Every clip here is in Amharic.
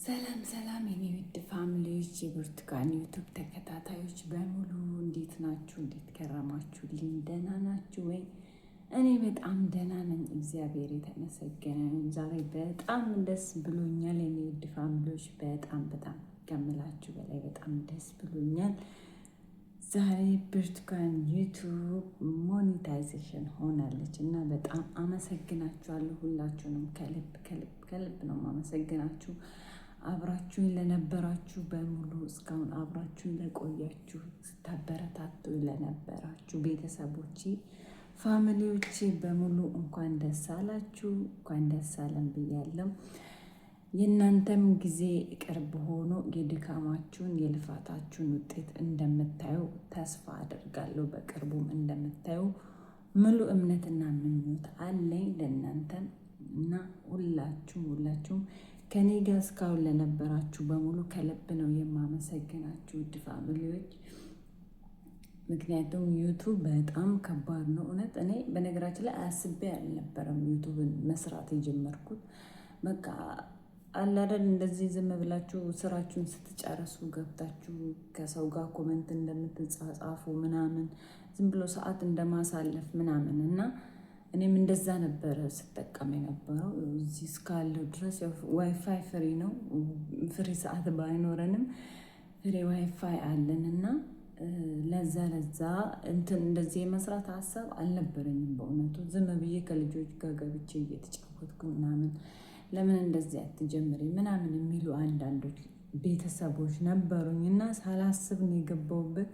ሰላም ሰላም የኔ ውድ family ዎች የብርቱካን YouTube ተከታታዮች በሙሉ እንዴት ናችሁ? እንዴት ከረማችሁልኝ? ደህና ናችሁ ወይ? እኔ በጣም ደህና ነኝ፣ እግዚአብሔር የተመሰገነ ይሁን። ዛሬ በጣም ደስ ብሎኛል የኔ ውድ family ዎች፣ በጣም በጣም ከምላችሁ በላይ በጣም ደስ ብሎኛል። ዛሬ ብርቱካን YouTube monetization ሆናለች እና በጣም አመሰግናችኋለሁ። ሁላችሁንም ከልብ ከልብ ከልብ ነው የማመሰግናችሁ። አብራችሁኝ ለነበራችሁ በሙሉ፣ እስካሁን አብራችሁኝ ለቆያችሁ፣ ስታበረታቱ ለነበራችሁ ቤተሰቦቼ፣ family ዎቼ በሙሉ እንኳን ደስ አላችሁ፣ እንኳን ደስ አለን ብያለሁ። የእናንተም ጊዜ ቅርብ ሆኖ የድካማችሁን የልፋታችሁን ውጤት እንደምታዩ ተስፋ አደርጋለሁ። በቅርቡም እንደምታዩ ሙሉ እምነትና ምኞት አለኝ ለእናንተም እና ሁላችሁም ሁላችሁም ከኔ ጋር እስካሁን ለነበራችሁ በሙሉ ከልብ ነው የማመሰግናችሁ ውድ family ዎች። ምክንያቱም YouTube በጣም ከባድ ነው እውነት። እኔ በነገራችን ላይ አስቤ አልነበረም YouTube ን መስራት የጀመርኩት። በቃ አላደል እንደዚህ ዝም ብላችሁ ስራችሁን ስትጨርሱ ገብታችሁ ከሰው ጋር comment እንደምትጻጻፉ ምናምን፣ ዝም ብሎ ሰዓት እንደማሳለፍ ምናምን እና እኔም እንደዛ ነበረ ስጠቀም የነበረው። እዚህ እስካለው ድረስ WiFi free ነው። Free ሰዓት ባይኖረንም free WiFi አለን እና ለዛ ለዛ እንትን እንደዚህ የመስራት ሀሳብ አልነበረኝም። በእውነቱ ዝም ብዬ ከልጆች ጋር ገብቼ እየተጫወትኩ ምናምን ለምን እንደዚህ አትጀምሪ ምናምን የሚሉ አንዳንዶች ቤተሰቦች ነበሩኝ እና ሳላስብ ነው የገባሁበት።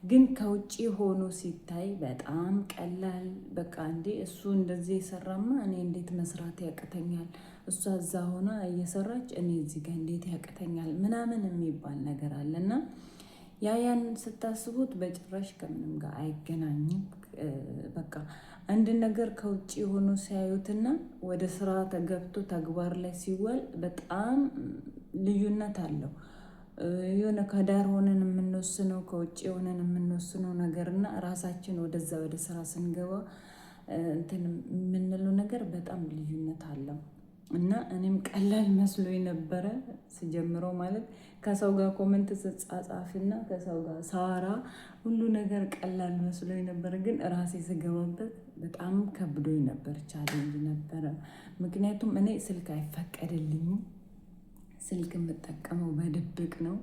ግን ከውጭ ሆኖ ሲታይ በጣም ቀላል፣ በቃ እንዴ እሱ እንደዚህ የሰራማ እኔ እንዴት መስራት ያቅተኛል? እሷ እዛ ሆና እየሰራች እኔ እዚህ ጋር እንዴት ያቅተኛል? ምናምን የሚባል ነገር አለ እና ያ ያንን ስታስቡት በጭራሽ ከምንም ጋር አይገናኝም። በቃ አንድ ነገር ከውጭ ሆኖ ሲያዩትና ወደ ስራ ተገብቶ ተግባር ላይ ሲዋል በጣም ልዩነት አለው። የሆነ ከዳር ሆነን የምንወስነው፣ ከውጭ ሆነን የምንወስነው ነገር እና ራሳችን ወደዛ ወደ ስራ ስንገባ እንትን የምንለው ነገር በጣም ልዩነት አለው። እና እኔም ቀላል መስሎኝ ነበረ ስጀምረው፣ ማለት ከሰው ጋር comment ስጻጻፍና ከሰው ጋር ሳወራ ሁሉ ነገር ቀላል መስሎኝ ነበረ። ግን ራሴ ስገባበት በጣም ከብዶኝ ነበር፣ challenge ነበረ። ምክንያቱም እኔ ስልክ አይፈቀድልኝም። ስልክ የምጠቀመው በድብቅ ነው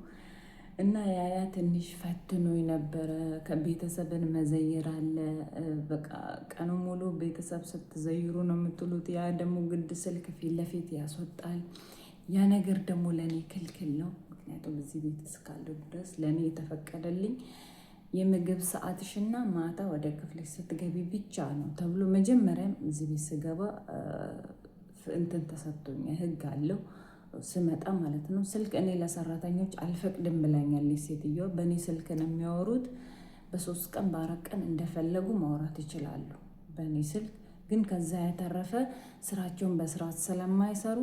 እና ያያ ትንሽ ፈትኖኝ ነበረ። ከቤተሰብን መዘየር አለ። በቃ ቀኑ ሙሉ ቤተሰብ ስትዘይሩ ነው የምትሉት። ያ ደግሞ ግድ ስልክ ፊት ለፊት ያስወጣል። ያ ነገር ደግሞ ለእኔ ክልክል ነው። ምክንያቱም እዚህ ቤት እስካለሁ ድረስ ለእኔ የተፈቀደልኝ የምግብ ሰዓትሽና ማታ ወደ ክፍልሽ ስትገቢ ብቻ ነው ተብሎ መጀመሪያም እዚህ ቤት ስገባ እንትን ተሰጥቶኛል፣ ህግ አለው ስመጣ ማለት ነው። ስልክ እኔ ለሰራተኞች አልፈቅድም ብላኛለች ሴትዮዋ። በእኔ ስልክ ነው የሚያወሩት። በ3 ቀን በ4 ቀን እንደፈለጉ ማውራት ይችላሉ በእኔ ስልክ። ግን ከዛ ያተረፈ ስራቸውን በስርዓት ስለማይሰሩ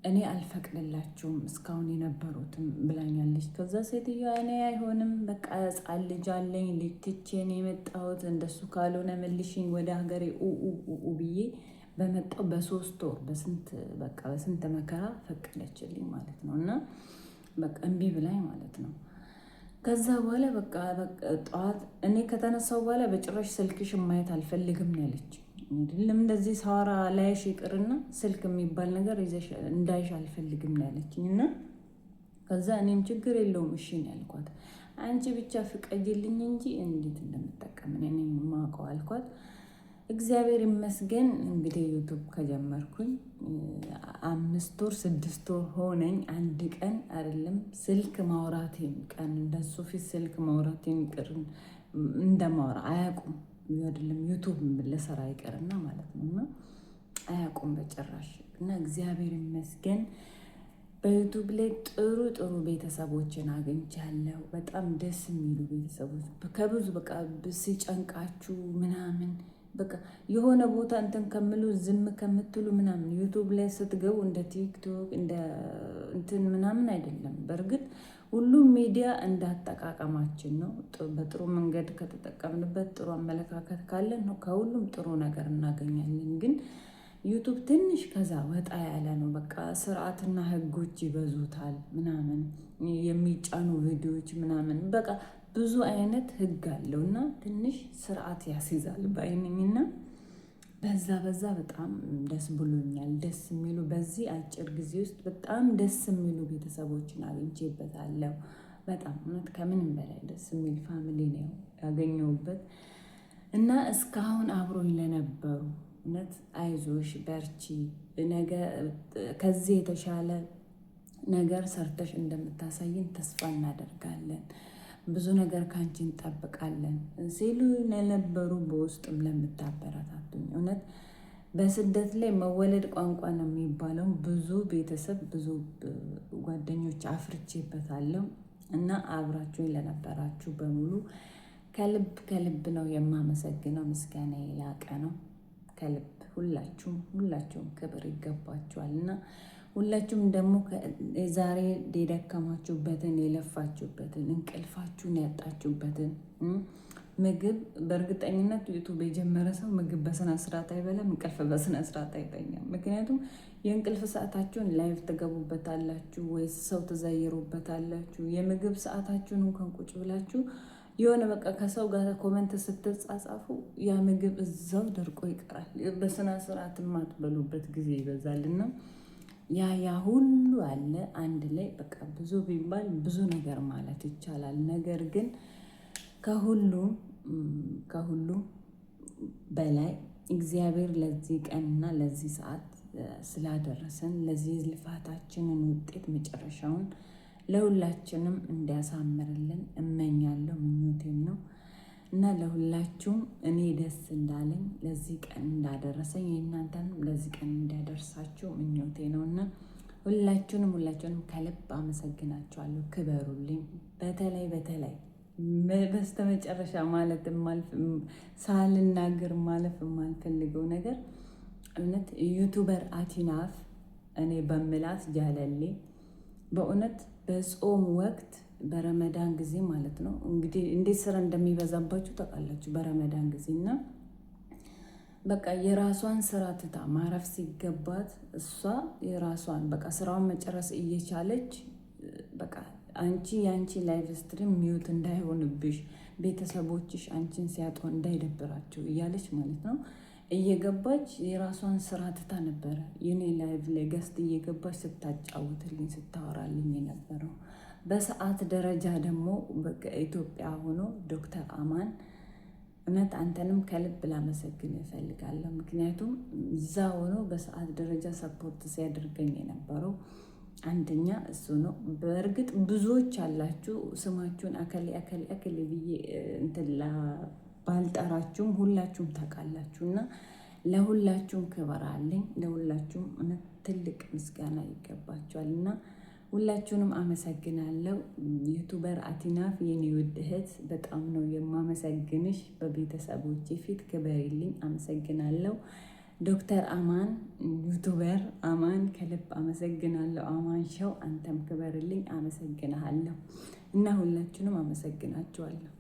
እኔ አልፈቅድላቸውም እስካሁን የነበሩትም ብላኛለች። ከዛ ሴትዮዋ እኔ አይሆንም፣ በቃ ሕፃን ልጅ አለኝ፣ ልጅ ትቼ ነው የመጣሁት፣ እንደሱ ካልሆነ መልሽኝ ወደ ሀገሬ ኡ ብዬ በመጣው በ3 ወር በስንት በቃ በስንት መከራ ፈቀደችልኝ ማለት ነው። እና በቃ እምቢ ብላኝ ማለት ነው። ከዛ በኋላ በቃ ጠዋት እኔ ከተነሳው በኋላ በጭራሽ ስልክሽን ማየት አልፈልግም ነው ያለች። አይደለም እንደዚህ ሳወራ ላይሽ ይቅርና ስልክ የሚባል ነገር ይዘሽ እንዳይሽ አልፈልግም ነው ያለችኝ። እና ከዛ እኔም ችግር የለውም እሺ ነው ያልኳት። አንቺ ብቻ ፍቀጅልኝ እንጂ እንዴት እንደምጠቀም እኔ የማውቀው አልኳት። እግዚአብሔር ይመስገን እንግዲህ YouTube ከጀመርኩኝ 5 ወር 6 ወር ሆነኝ። አንድ ቀን አይደለም ስልክ ማውራቴን ቀን እንደሱ ፊት ስልክ ማውራቴን ይቅር እንደማወራ አያውቁም። አይደለም YouTube ልሰራ ይቅርና ማለት ነው እና አያውቁም በጭራሽ። እና እግዚአብሔር ይመስገን በ YouTube ላይ ጥሩ ጥሩ ቤተሰቦችን አግኝቻለሁ። በጣም ደስ የሚሉ ቤተሰቦች ከብዙ በቃ ሲጨንቃችሁ ምናምን በቃ የሆነ ቦታ እንትን ከምሉ ዝም ከምትሉ ምናምን YouTube ላይ ስትገቡ እንደ TikTok እንደ እንትን ምናምን አይደለም። በእርግጥ ሁሉም ሚዲያ እንዳጠቃቀማችን ነው። በጥሩ መንገድ ከተጠቀምንበት፣ ጥሩ አመለካከት ካለን ከሁሉም ጥሩ ነገር እናገኛለን። ግን ዩቱብ ትንሽ ከዛ ወጣ ያለ ነው። በቃ ስርዓትና ህጎች ይበዙታል ምናምን የሚጫኑ ቪዲዮዎች ምናምን በቃ ብዙ አይነት ህግ አለው እና ትንሽ ስርዓት ያስይዛል ባይ ነኝና በዛ በዛ በጣም ደስ ብሎኛል። ደስ የሚሉ በዚህ አጭር ጊዜ ውስጥ በጣም ደስ የሚሉ ቤተሰቦችን አግኝቼበታለሁ። በጣም እውነት ከምንም በላይ ደስ የሚል family ነው ያገኘሁበት እና እስካሁን አብሮኝ ለነበሩ እውነት አይዞሽ፣ በርቺ፣ ነገ ከዚህ የተሻለ ነገር ሰርተሽ እንደምታሳይን ተስፋ እናደርጋለን፣ ብዙ ነገር ካንቺ እንጠብቃለን ሲሉ ለነበሩ በውስጥም ለምታበረታቱኝ እውነት በስደት ላይ መወለድ ቋንቋ ነው የሚባለው። ብዙ ቤተሰብ ብዙ ጓደኞች አፍርቼበታለሁ እና አብራችሁኝ ለነበራችሁ በሙሉ ከልብ ከልብ ነው የማመሰግነው። ምስጋና የላቀ ነው። ከልብ ሁላችሁም ሁላችሁም ክብር ይገባችኋል እና ሁላችሁም ደግሞ ዛሬ የደከማችሁበትን የለፋችሁበትን እንቅልፋችሁን ያጣችሁበትን ምግብ በእርግጠኝነት ዩቱብ የጀመረ ሰው ምግብ በስነ ስርዓት አይበላም፣ እንቅልፍ በስነ ስርዓት አይተኛም። ምክንያቱም የእንቅልፍ ሰዓታችሁን live ትገቡበታላችሁ ወይስ ሰው ትዘይሩበታላችሁ። የምግብ ሰዓታችሁን እንኳን ቁጭ ብላችሁ የሆነ በቃ ከሰው ጋር comment ስትጻጻፉ ያ ምግብ እዛው ደርቆ ይቀራል። በስነ ስርዓት የማትበሉበት ጊዜ ይበዛልና ያ ያ ሁሉ አለ አንድ ላይ በቃ ብዙ ቢባል ብዙ ነገር ማለት ይቻላል። ነገር ግን ከሁሉም ከሁሉም በላይ እግዚአብሔር ለዚህ ቀንና ለዚህ ሰዓት ስላደረሰን ለዚህ ልፋታችንን ውጤት መጨረሻውን ለሁላችንም እንዲያሳምርልን እመኛለሁ፣ ምኞቴም ነው እና ለሁላችሁም እኔ ደስ እንዳለኝ ለዚህ ቀን እንዳደረሰኝ የእናንተንም ለዚህ ቀን እንዲያደርሳችሁ ምኞቴ ነው እና ሁላችሁንም ሁላችሁንም ከልብ አመሰግናችኋለሁ። ክበሩልኝ። በተለይ በተለይ በስተመጨረሻ ማለት ሳልናገር ማለፍ የማልፈልገው ነገር እውነት YouTuber አቲናፍ እኔ በምላት ጃለሌ በእውነት በጾም ወቅት በረመዳን ጊዜ ማለት ነው እንግዲህ እንዴት ስራ እንደሚበዛባችሁ ታውቃላችሁ። በረመዳን ጊዜ እና በቃ የራሷን ስራ ትታ ማረፍ ሲገባት እሷ የራሷን በቃ ስራዋን መጨረስ እየቻለች በቃ አንቺ የአንቺ live stream mute እንዳይሆንብሽ ቤተሰቦችሽ አንቺን ሲያጡ እንዳይደብራቸው እያለች ማለት ነው እየገባች የራሷን ስራ ትታ ነበረ የኔ live ላይ guest እየገባች ስታጫውትልኝ ስታወራልኝ የነበረው። በሰዓት ደረጃ ደግሞ ኢትዮጵያ ሆኖ ዶክተር አማን እውነት አንተንም ከልብ ላመሰግን እፈልጋለሁ። ምክንያቱም እዛ ሆኖ በሰዓት ደረጃ support ሲያደርገኝ የነበረው አንደኛ እሱ ነው። በእርግጥ ብዙዎች አላችሁ ስማችሁን አከሌ አከሌ አከሌ ብዬ እንትን ባልጠራችሁም ሁላችሁም ታውቃላችሁ እና ለሁላችሁም ክብር አለኝ። ለሁላችሁም እውነት ትልቅ ምስጋና ይገባችኋል እና ሁላችሁንም አመሰግናለሁ። YouTuber አቲናፍ የኔ ውድ እህት በጣም ነው የማመሰግንሽ። በቤተሰቦቼ ፊት ክበሪልኝ። አመሰግናለሁ። ዶክተር አማን YouTuber አማን ከልብ አመሰግናለሁ። አማን ሸው አንተም ክበርልኝ፣ አመሰግናለሁ እና ሁላችሁንም አመሰግናችኋለሁ።